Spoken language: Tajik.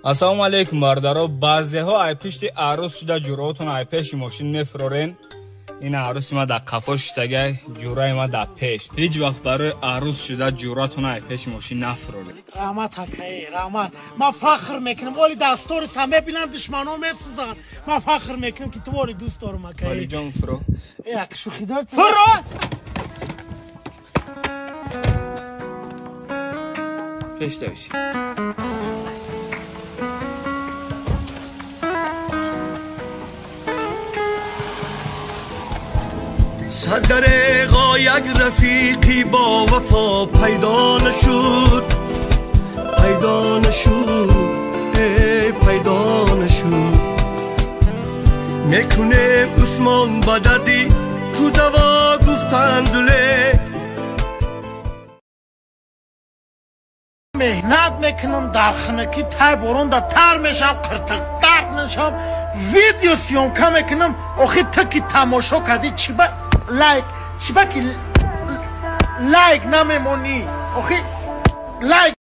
Ассалому алайкум, бародаро. Баъзеҳо ай пишти арӯс шуда ҷуръотон ай пеши мошин мефурорен. Ин арӯси ма дар қафо шудагай, ҷураи ма дар пеш. Ҳеҷ вақт барои арӯс шуда ҷуръатон ай пеши мошин нафуроред. Раҳмат, акае, раҳмат. Ман фахр мекунам. Оли дар сториса мебинам, душмано месӯзанд. Ман фахр мекунам, ки ту оли дӯст дорам, акае. Олиҷон, фуро. Э, ак шӯхӣ дор. Фуро! Пеш давиши. Садареғо як рафиқи бо вафо пайдо нашуд, пайдо нашуд, э, пайдо нашуд. Мекунем, Усмон, ба дарди ту даво гуфтандуле. Меҳнат мекунам дар хунукӣ, тай боронда тар мешавам, қиртиқтар мешавам, видео съёмка мекунам. Охи ту ки тамошо кардӣ, чӣ ба лайк, чӣ ба ки лайк намемонӣ? Охи лайк.